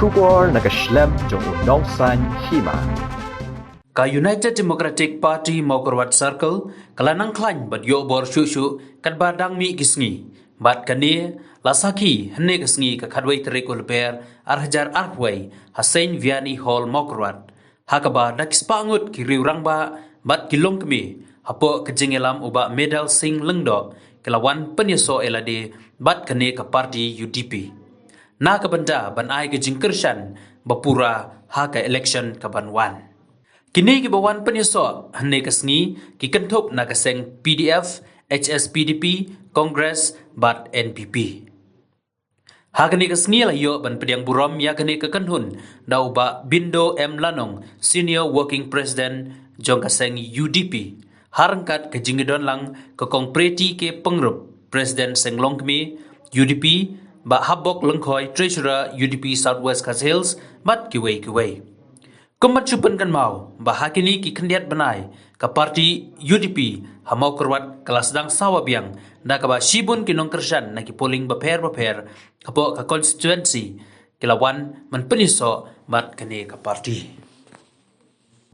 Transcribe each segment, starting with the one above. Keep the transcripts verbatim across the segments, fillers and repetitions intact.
Khubor na ka shlem jong u nongsan hima. Ka United Democratic Party Mawkyrwat Circle ka la nang khlaiñ bad ïoh bor shuh shuh katba dang mih ki sngi. Bad kane la sakhi hynne ka sngi ka khatwei tarik u Lber ar hajar arphew wei ha Saint Vianney Hall Mawkyrwat. Ha kaba da ki spah ngut ki riew rangbah bad ki longkmie hapoh ka jingïalam u Bah Medal Singh Lyngdoh ki la wan pynïasoh ïa lade bad kane ka party U D P. Na ka bynta ban ai ka jingkyrshan ba pura ha ka election ka ban wan. Kine kiba wan pynïasoh hynne ka sngi ki kynthup na ka seng P D F, H S P D P, Congress bad N P P. Ha kane ka sngi la ïoh ban pdiang burom ïa kane ka kynhun da u Bah Bindo M Lanong, Senior Working President jong ka seng U D P. Ha ryngkat ka jingdon lang ka Kong Pretty K Pyngrope, President Seng Longkmie U D P, Bah Habbok Lyngkhoi, Treasurer U D P South West Khasi Hills bad kiwei kiwei. Kum ban shu pynkynmaw ba ha kine ki khyndiat bnai ka party U D P ha Mawkyrwat ka la sdang sawa biang da kaba shibun ki nongkyrshan na ki polling bapher bapher hapoh ka constituency ki la wan ban pynïasoh bad kane ka party.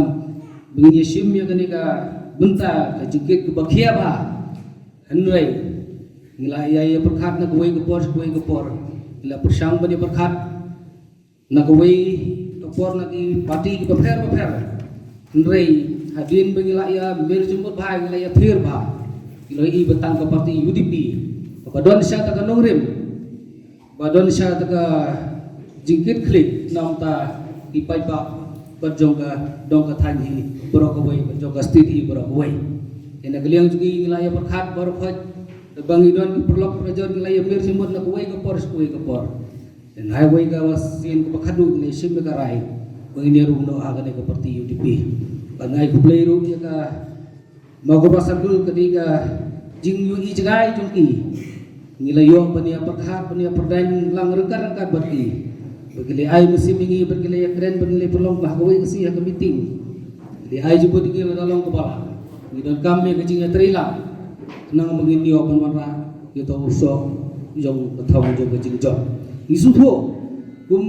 Ba ngin ïa shim ïa kane ka bynta ka jingkit kaba khia bha. Hynrei ngi la ïa ïa pyrkhat na kawei ka por sha kawei ka por, ngi la pyrshang ban ïa pyrkhat na kawei ka por na ki party kiba pher bapher. Hynrei hadien ba ngi la ïa mir jingmut bha, ngi la ïa thir bha, ngi la ïohi ba tang ka party U D P kaba don sha ta ka nongrim, ba don sha ta ka jingkit khlieh na bynta ki paidbah bad jong ka dong ka thaiñ hi baroh kawei, bad jong ka state hi baroh kawei. Te na ka liang jong ngi, ngi la ïa pyrkhat baroh khoit ba ngi don ki paralok parajor, ngi la ïa mir jingmut na kawei ka por sha kawei ka por. Te na kawei ka sien kaba khadduh ngi la ïa shim ïa ka rai ba ngin ïa rung noh ha kane ka party U D P. Bad nga ai khublei ruh ïa ka Mawkyrwat Circle, ka dei ka jingïohi jngai jong ki. Ngi la ïoh ban ïa pyrkhat, ban ïa pyrdain lang ryngkat ryngkat bad ki. Ba ki la ai mynsiem ïa ngi, ba ki la ïa kren, ba ngi la pynlong ba ha kawei ka sngi ha ka meeting ki la ai jubut ïa ngi lada long kaba lah. Ngi donkam ïa ka jingïatreilang khnang ba ngin ïoh ban wanrah ïa uto u soh jong ka thong jong ka jingjop. Ngi sngewthuh kum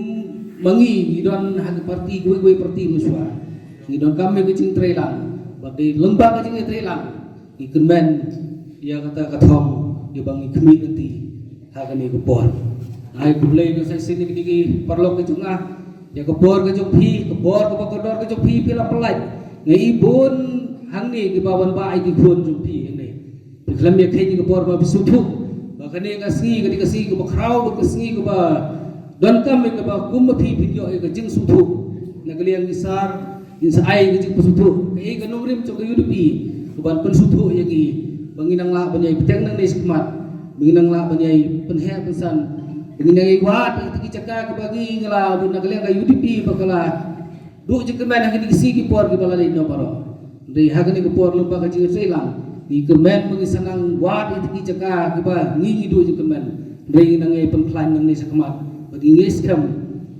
ma ngi, ngi don ha ka party, kawei kawei party mynshuwa, ngi donkam ïa ka jingtreilang. Bad dei lyngba ka jingïatreilang ngi kyrmen ïa kata ka thong ïa ba ngi khmih lynti ha kane ka por. Nga ai khublei ban sa shisien ïa kine ki paralok ki jong nga, ïa ka por ka jong phi, ka por kaba kordor ka jong phi, phi la pynlait. Nga i bun hangne kiba wan bah ïa ki khun jong phi hangne. Phi khlem ïa kheiñ ïa ka por ba phi sngewthuh ba kane ka sngi ka dei ka sngi kaba khraw, ka sngi kaba donkam ïa kaba kum ma phi phin ïoh ïa ka jingsngewthuh. Na ka liang ngi sar, ngin sa ai ka jingpynsngewthuh, kaei ka nongrim jong ka U D P, ka ban pynsngewthuh ïa ngi ba ngin nang lah ban ïai bteng nangne shakhmat, ba ngin nang lah ban ïai pynheh pynsan, ba ngin nang ïai wad ïa kita ki jaka kiba ngi, ngi la, na ka liang ka U D P ba ka la duh jingkyrmen ha kine ki sngi ki por kiba la leit noh baroh. Hynrei ha kane ka por lyngba ka jingïatreilang ngi kyrmen ba ngin sa nang wad ïa kita ki jaka kiba ngi, ngi duh jingkyrmen. Hynrei ngin nang ïai pynkhlaiñ nangne shakhmat bad ngi ngeit skhem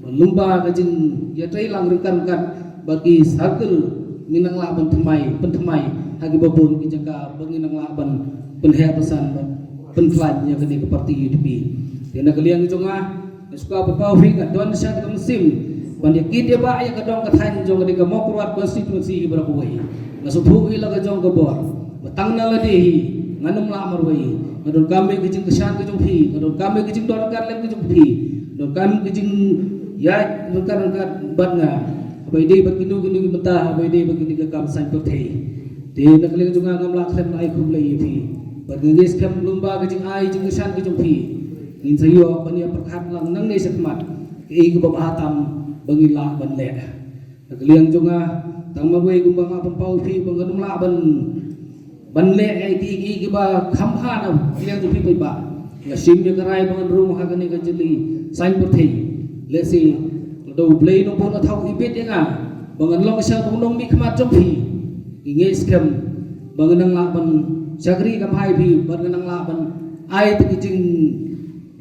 ba lyngba ka jingïatreilang ryngkat ryngkat bad ki circle ngin nang lah ban thymmai, pynthymmai ha kiba bun ki jaka ba ngin nang lah ban pynheh pynsan bad pynkhlaiñ ïa kane ka party U D P. Te na ka liang jong nga, nga sngewkmen ba phi nga don sha ka mynsiem ban ïa kit ïa bah ïa ka dong ka thaiñ jong ka dei ka Mawkyrwat constituency hi baroh kawei. Nga sngewthuh ïa la ka jong ka bor ba tang na lade hi ngan ym lah marwei. Nga donkam ïa ka jingkyrshan ka jong phi, nga donkam ïa ka jingdon ryngkat lem ka jong phi, donkam ka jingïaid ryngkat ryngkat bad nga, haba ïadei bad kino kino ki bynta, haba ïadei bad kine ki kam saiñ pyrthei. Te na ka liang jong nga ngam lah khlem ai khublei ïa phi bad nga ngeit skhem lyngba ka jingai jingkyrshan ka jong phi ngin sa ïoh ban ïa pyrkhat lang nangne shakhmat kaei kaba bha tam ba ngin lah ban leh. Na ka liang jong nga, tang marwei kumba nga pynpaw ïa phi ba ngan ym lah ban, ban leh ïa ki, ki, kiba kham bha na ka liang jong phi paidbah. Nga shim ïa ka rai ba ngan rung ha kane ka jylli saiñ pyrthei. Lehse lada U Blei u nongbud u thaw ibit ïa nga ba ngan long sha uto u nongmihkhmat jong phi, ngi ngeit skhem ba ngan nang lah ban shakri kham bha ïa phi bad ngan nang lah ban ai ïa ki jing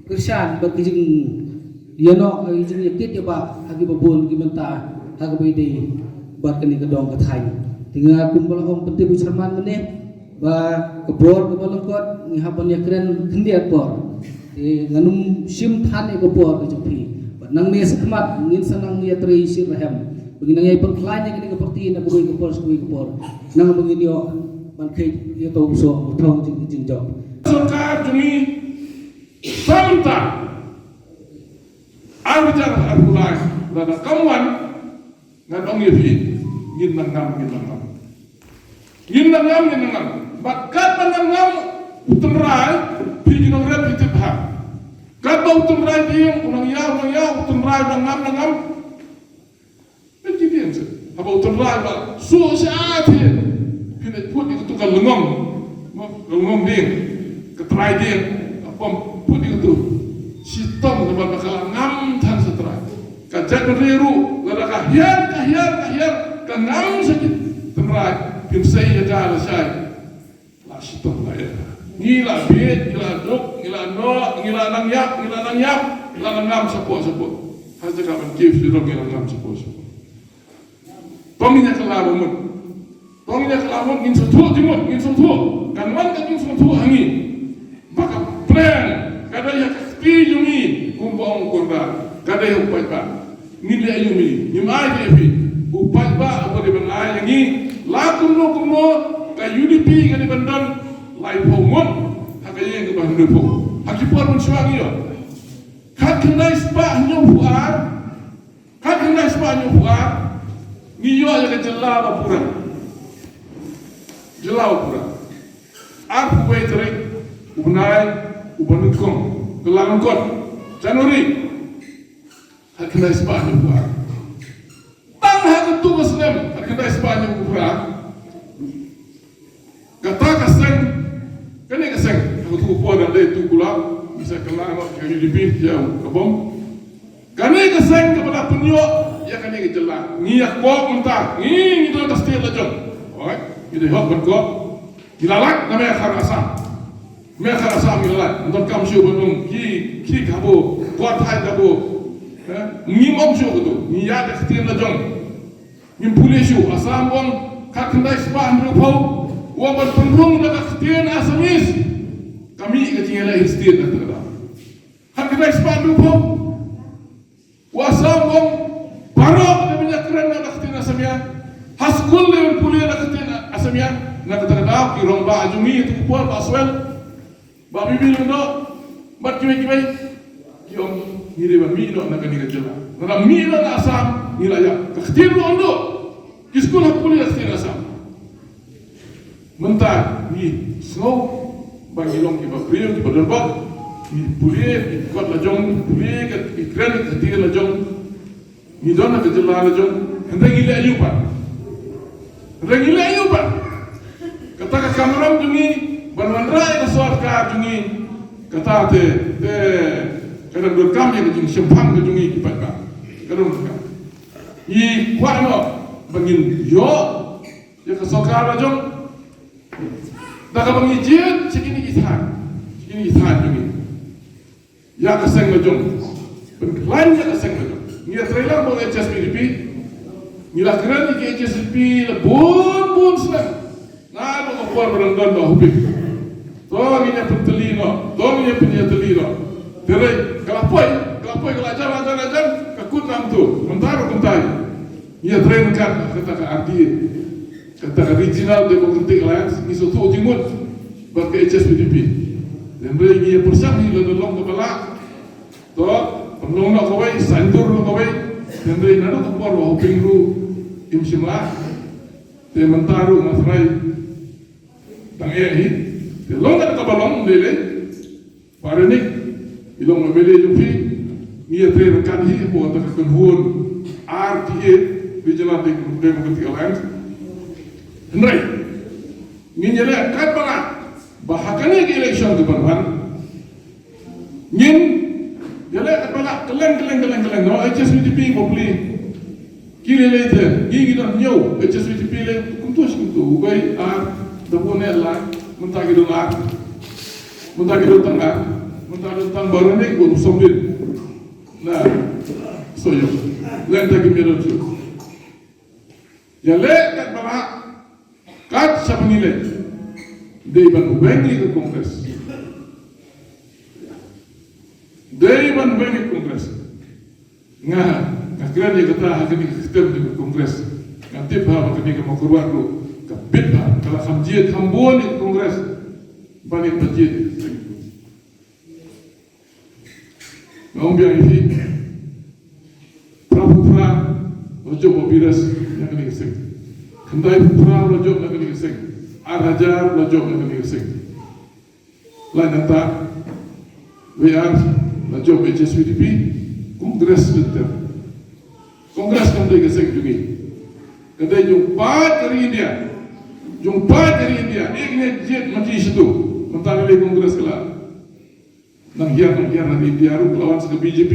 kyrshan bad ki jingïanoh, ki jingïakit ïa bah ha kiba bun ki bynta ha kaba ïadei bad kane ka dong ka thaiñ. Te nga kumba la ong, pyntip u chairman mynne ba ka por kaba lyngkot ngi hap ban ïakren khyndiat por. Te ngan ym shim than ïa ka por ka jong phi. Nangne shakhmat ngin sa nang ïatrei shitrhem ba ngin nang ïai pynkhlaiñ ïa kane ka party na kawei ka por sha kawei ka por, nang ba ngin ïoh ban kheit ïa uto u soh uto u jing, jingjop. Sorkar jong ngi, sa mynta ar hajar arphew lai, lada kam wan, ngan ong ïa phi, ngin nang ngam, ngin nang ngam. Ngin nang ngam, ngin nang ngam. Bad katba nang ngam u tynrai, phi ki nongrep phi tip bha. Katba u tynrai dieng u nang ïaw, u nang ïaw, u tynrai nang ngam, nang ngam. Peit ki dieng seh. Haba u tynrai ba suk sha thied, phi leit put ïa katu ka longong. Mo, ka longong dieng. Ka trai dieng. Ka pom put ïa katu. Shitom namar ba ka la ngam than sha trai. Ka jaitbynriew ruh, lada ka hiar, ka hiar, ka hiar, ka ngam sha ki tynrai, phin sei ïa ka lashai. La shitom la ïa. Ngi la bieit, ngi la duk, ngi la noh, ngi la nang ïap, ngi la nang ïap, ngi la nang ngam shapoh shapoh. Ha jaka ban kiew shitom ngi la ngam shapoh shapoh. To ngin ïa kylla ba mut. To ngin ïa kylla mut, ngin sngewthuh jingmut, ngin sngewthuh. Kan wan ka jingsngewthuh ha ngi. Ba ka plan ka dei ha ka kti jong ngi, kumba ong u Kordar, ka dei ha u paidbah. Ngin leh aïu mi, ngim ai ïa phi. U paidbah uba dei ban ai ïa ngi. La kumno kumno ka U D P ka dei ban don laiphew ngut ha ka ïing kaba hynriewphew. Ha ki por mynshuwa ngi ïoh khatkhyndai spah hynñiewphew ar. Khatkhyndai spah hynñiewphew ar, ngi ïoh ïa ka jylla ba pura. Jylla ba pura. Arphew wei tarik u bnai uba nyngkong, ka la nyngkong January. Khatkhyndai spah hynñiewphew ar. Tang ha katu ka snem, khatkhyndai spah hynñiewphew ar. Kata ka seng, kane ka seng, ha katu ka por dang dei tu kulap, ngi sa kylla noh ïa ka U D P, ïa ka bom. Kane ka seng kaba la pynïoh ïa kane ka jylla. Ngi ïa kok mynta, ngi, ngi don ka state la jong. Oi, ngi dei hok ban kok. Ngi la lait na Meghalaya Assam. Meghalaya Assam ngi la lait. Ngi donkam shuh ban ong ki, ki khabo, kwah thait khabo. Eh, ngim ong shuh katu. Ngi ïa ka ktien la jong. Ngim pule shuh, Assam u ong khatkhyndai spah hynriewphew, u ong ban pynrung da ka ktien Assamese. Ka mih ka jingïaleh hi state na kata ka daw. Khatkhyndai spah hynriewphew. U Assam u ong baroh dei ban ïakren da ka ktien Assamia. Ha skul dei ban pule da ka ktien Assamia. Na kata ka daw ki rangbah jong ngi ha katu ka por, Bah Swell, Bah Bibi Lyngdoh, bad kiwei kiwei, ki ong ngi dei ban mih noh na kane ka jylla. Lada mih noh na Assam, ngi la ïap. Ka ktien ruh ong duh. Ki skul ha pule ka ktien Assam. Mynta ngi sngew ba ngi long kiba briew, kiba donbok. Ngi pule, ngi kot la jong, ngi pule, ngi kren ka ktien la jong. Ngi don ha ka jylla la jong, hynrei ngi leh aïu pat? Hynrei ngi leh aïu pat? Kata ka kamram jong ngi ban wanrah ïa ka sorkar jong ngi, kata te, te ka dang donkam ïa ka jingshemphang ka jong ngi ki paidbah. Ka dang donkam. Ngi kwah noh ba ngin ïoh ïa ka sorkar la jong da kaba ngi jied sha kine ki thaiñ, sha kine ki thaiñ jong ngi. Ïa ka seng la jong. Pynkhlaiñ ïa ka seng la jong. Ngi ïa trei lang bad H S P D P. Ngi la kren ïa ki H S P D P la bun bun snem. Naduh ka por ba dang don Bah Hoping. To ngin ïa pyntylli noh. To ngin ïa pynïatylli noh. Te hynrei ka la poi, ka la poi, ka la jan, la jan, la jan, ka kut nam tu. Mynta ruh kumta. Ngi ïa trei ryngkat kata ka R D A. Kata ka Regional Democratic Alliance, ngi sngewthuh jingmut bad ka H S P D P. Hynrei ngi ïa pyrshang hi lada long kaba lah. To, pynlong noh kawei, saiñdur noh kawei. Hynrei naduh ka por Bah Hoping ruh im shym lah. Te mynta ruh nga tharai dang eh hi. Te long kata kaba long, lei lei. Bah Renik, i long M L A jong phi, ngi ïa trei ryngkat hi hapoh kata ka kynhun R D A, Regional Democratic Alliance. Hynrei ngin ïaleh katba lah ba ha kane ka election kaban wan, ngin ïaleh katba lah, kylleng kylleng kylleng kylleng, no H S P D P bapli. Ki lei lei te, ngi ngi don hynñiew, H S P D P lei kumto shi kumto, uwei, ar, da bun ne lai, mynta ki don ar. Mynta ki don tang ar, mynta don tang Bah Renik bad u Sombin. Na, so ïa, leng ta kim ïa don shuh. Ïaleh katba lah, kat shaba ngi leit. Dei ban weng ïa ka Congress. Dei ban weng ïa ka Congress. Nga, nga kren ïa kata ha kane ka kyrteng jong ka Congress. Nga tip ha ba kane ka Mawkyrwat ruh ka bit ha, ka la kham jied kham bun ïa ka Congress ban ïa ka jied ïa ka seng. Nga ong biang ïa phi, phra phew phra la jop ba biras ïa kane ka seng. Khyndai phew phra la jop ïa kane ka seng. Ar hajar la jop ïa kane ka seng. Lai nangta, wei ar la jop H S P D P, Congress lynter. Congress kam dei ka seng jong ngi. Ka dei jong paid ka ri India. Jong paid ka ri India. Ek ne jied mati shitu. Mynta ka dei Congress ka la. Nang hiar, nang hiar, nang hiar ruh ka la wan sa ka B J P.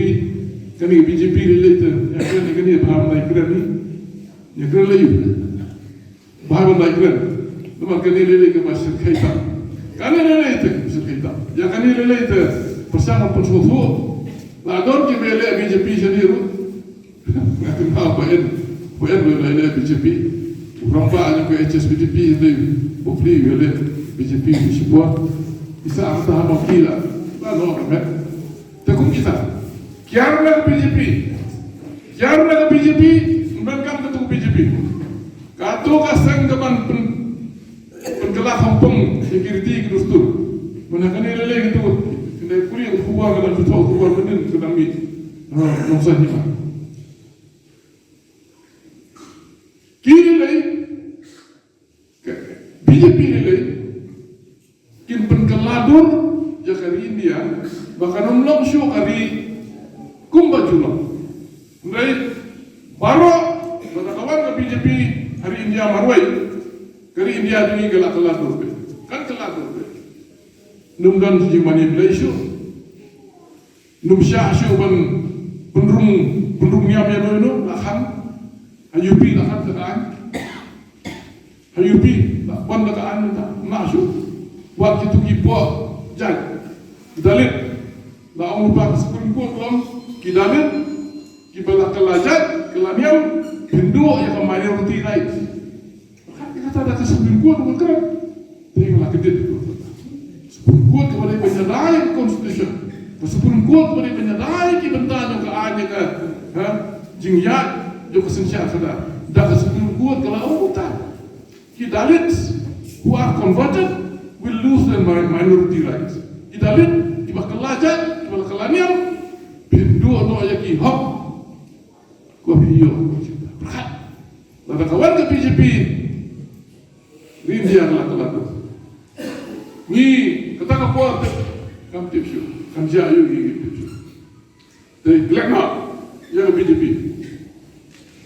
Kane ka B J P lei lei te. Ïa kane, kane ba mynta ïa kren ni. Ïa kren lei. Bha ban dei kren. Namar kane lei lei kaba shyrkhei tam. Kane lei lei te shyrkhei tam. Ïa kane lei lei te pyrshang ban pynsngewthuh. La don kiba ïaleh B J P shane ruh. Nga kynmaw ba en, ba en ba ïaleh B J P. U rangbah jong ka H S P D P te u Bapli u ïaleh B J P u support. Isa sa ha Mawki la. Ba no ka met. Te kum kita. Kiar na ka B J P. Kiar na ka B J P. Ym donkam katu ka B J P. Kato ka seng kaban pyn, pynkylla khongpong ïa ki riti ki dustur. Mynta kane lei lei kito, kane pule ka khubor, ka dang shu thoh khubor mynnin ka dang mih. Ha, nongsan hima. Ki lei lei, ka B J P lei lei, kin pynkylla dur ïa ka ri India ba kan ym long shuh ka ri kumba ju long. Hynrei baroh lada ka wan ka B J P ha ri India marwei, ka ri India jong ngi ka la kylla dur beit. Kan kylla dur beit. Ym don jingmane Blei shuh. Ym shah shuh ban pynrung, pynrung niam ïa no ïa no, la khan. Ha U P la khan ka aiñ. Ha U P la khan ka aiñ mynta, ym shah shuh. Wat kito ki poh jait, Dalit. La ong lypa ka Supreme Court, ong ki Dalit kiba la kylla jait, kylla niam, phin duh ïa ka minority rights. Kata da ka Supreme Court ka kren. Te nga la kyndit. Supreme Court kaba dei ban ïada ïa ka Constitution. Ka Supreme Court kaba dei ban ïada ïa ki bynta jong ka aiñ, ïa ka, ha, jingïaid jong ka synshar khadar. Da ka Supreme Court ka la ong kumta. Ki Dalits who are converted will lose their mi-, minority rights. Ki Dalit kiba kylla jait, kiba la kylla niam, phin duh noh ïa ki hok. Ko phi ïoh. Pyrkhat. Lada ka wan ka B J P, ri India ka la, ka la. Ngi, kata ka por te kam tip shuh, kam jia ïoh ngi, ngi tip shuh. Te khlem noh ïa ka B J P.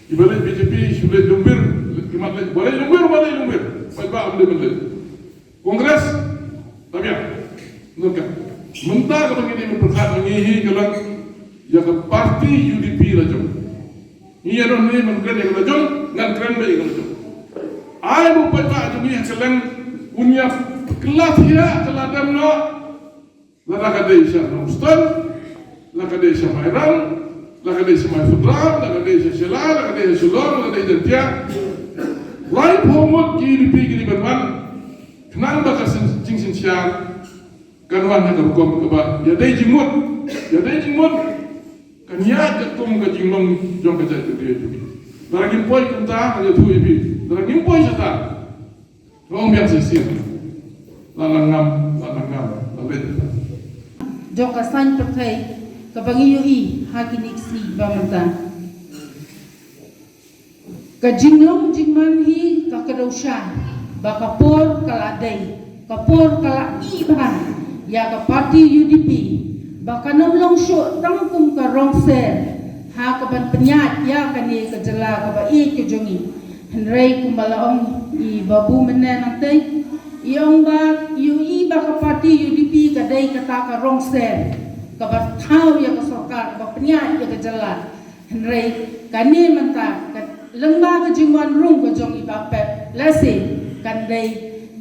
Kiba leit B J P, shu leit Lumbir, ki mat leit, ba leit Lumbir, ba leit Lumbir. Paidbah ym dei ban leit. Congress, tam ïa. Nangta. Mynta kaba ngi dei ban pyrkhat ngi hi ka long ïa ka party U D P la jong. Ngi ïa don ne ban kren ïa ka la jong, ngan kren beit ïa ka la jong. Ai ba u paidbah jong ngi ha Kylleng un ïa kylla thiah, kylla dem noh. Lada ka dei sha Nongstoiñ, la ka dei sha Mairang, la ka dei sha Maifudram, la ka dei sha Shella, la ka dei sha Shillong, la ka dei Jaintia. Laiphew ngut ki U D P ki dei ban wan. Khnang ba ka syn-, jingsynshar kan wan ha ka rukom kaba ïadei jingmut. Ïadei jingmut. Kan ïaid katkum ka jinglong jong ka jaitbynriew jong ngi. Lada ngim poi kumta, ngan ïathuh ïa phi. Lada ngim poi shata. Long biang shisien. La nang ngam, la nang ngam, la leit. Jong ka saiñ pyrthei kaba ngi ïohi ha kine ki sngi ba mynta. Ka jinglong jingman hi ka kdew shai ba ka por ka la dei, ka por ka la ih bha ïa ka party U D P ba kan ym long shuh tang kum ka rong ser ha kaban pynïaid ïa kane ka jylla kaba ïeit ka jong ngi. Hynrei kumba la ong i Babu mynne nangtei, i ong ba, i ong i ba ka party U D P ka dei kata ka rong ser kaba thaw ïa ka sorkar, kaba pynïaid ïa ka jylla. Hynrei kane mynta ka lyngba ka jingwan rung ka jong i Bah Pep, lehse kan dei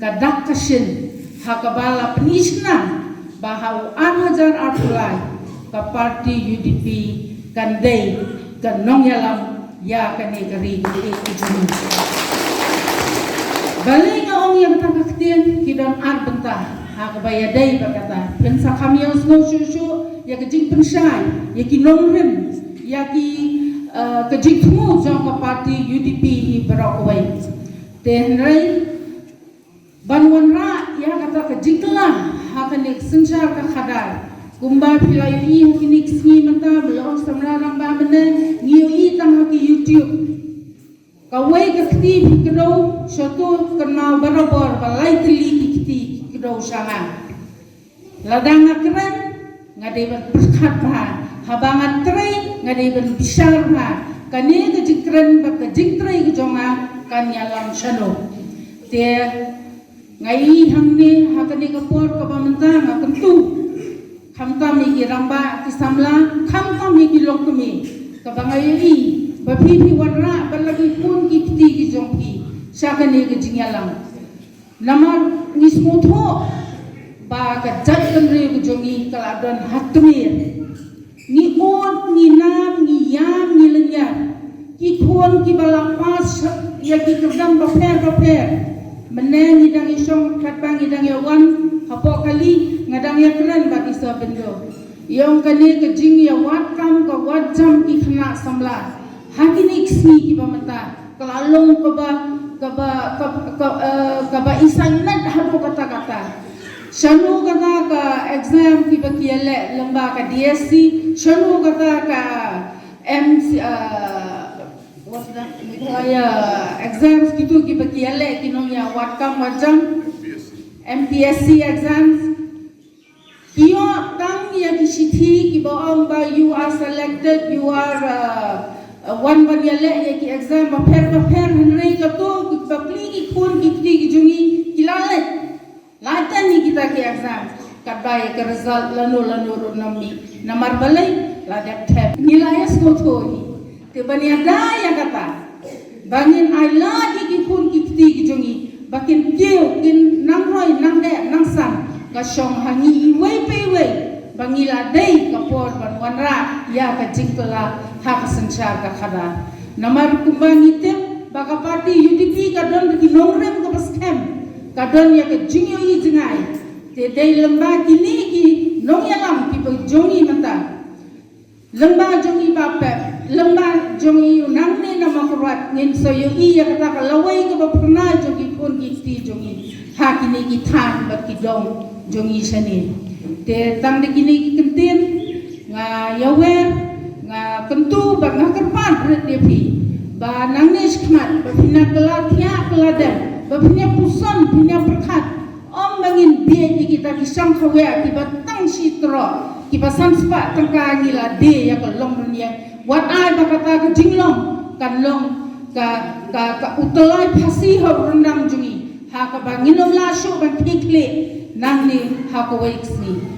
ka dak ka shin ha kaba la pynishna ba ha u ar hajar arphew lai ka party U D P kan dei ka nongïalam ïa kane ka ri ka ri ka jong ngi. Balei nga ong ïa kata ka ktien? Ki don ar bynta ha kaba ïadei bad kata. Pynsakham ïa u sngew shuh shuh ïa ka jingpynshai ïa ki nongrim, ïa ki, eh, ka jingthmu jong ka party U D P hi baroh kawei. Te hynrei ban wanrah ïa kata ka jingkylla ha kane ka synshar ka khadar, kumba phi la ïohi ha kine ki sngi mynta, ba la ong samla rangbah mynne, ngi ïohi tang ha ki YouTube. Kawei ka kti phi kdew, sha to kynmaw barabor ba lai tylli ki kti ki kdew sha nga. Lada nga kren, nga dei ban pyrkhat bha. Haba nga trei, nga dei ban bishar bha. Kane ka jingkren bad ka jingtrei ka jong nga kan ïalam shano. Te nga i hangne ha kane ka por kaba mynta nga kyntu. Khamtam ïa ki rangbah ki samla, khamtam ïa ki longkmie. Kaba nga ïohi ba phi phi wanrah bad la ki khun ki kti ki jong phi sha kane ka jingïalam. Namar ngi sngewthuh ba ka jaitbynriew ka jong ngi ka la don ha tmier. Ngi ud, ngi nam, ngi ïam, ngi lynñiar. Ki khun kiba la pass ïa ki kyrdan bapher bapher. Mynne ngi dang ïashong katba ngi dang ïawan hapoh kali, nga dang ïakren bad i Sir Bindo. Ïa kane ka jingïawad kam ka wad jam ki khynnah samla ha kine ki sngi kiba mynta. Ka la long kaba, kaba, kaba, ka, eh, kaba isainet haduh katta katta. Shano kata ka exam kiba ki ïaleh lyngba ka D S C, shano kata ka M C, eh, what's that? Meghalaya exams kitu kiba ki ïaleh ki nongïawad kam wad jam. M P S C exams. Ki ïoh tang ïa ki shithi kiba ong ba you are selected, you are, uh, uh, wan ban ïaleh ïa ki exam bapher bapher, hynrei kato kiba plie ki khun ki kti ki jong ngi ki la leh. La ïa kita ki exam katba ïa ka result lano lano ruh ym mih. Namar balei? La dep thep. Ngi la ïa sngewthuh hi. Te ban ïada ïa kata, ba ngin ailad ïa ki khun ki kti ki jong ngi ba kin kiew, kin nang roi, nang deh, nang san, ka shong ha ngi iwei pa iwei ba ngi la dei ka por ban wanrah ïa ka jingkylla ha ka synshar ka khadar. Namar kumba ngi tip ba ka party U D P ka don ki nongrim kaba skhem, ka don ïa ka jingïohi jngai. Te dei lyngba kine ki nongïalam kiba jong ngi mynta, lyngba jong i Bah Pep, lyngba jong i u nangne na Mawkyrwat, ngin sa ïohi ïa kata ka lawei kaba phyrnai jong ki khun ki kti jong i ha kine ki thaiñ bad ki dong jong i shane. Te tang da kine ki kyntien nga ïawer, nga kyntu bad nga kyrpad rit ïa phi ba nangne shakhmat ba phin ïa kylla thiah kylla dem, ba phin ïa puson, phin ïa pyrkhat, ym ba ngin bieit ïa kita ki shang khawiah kiba tang shi troh, kiba san spah tyngka ngi la die ïa ka longrynïeng. Wat ai ba kata ka jinglong kan long ka, ka, ka u tyllai phasi ha u ryndang jong ngi, ha kaba ngin ym lah shuh ban khie khlieh nangne ha kawei ka sngi.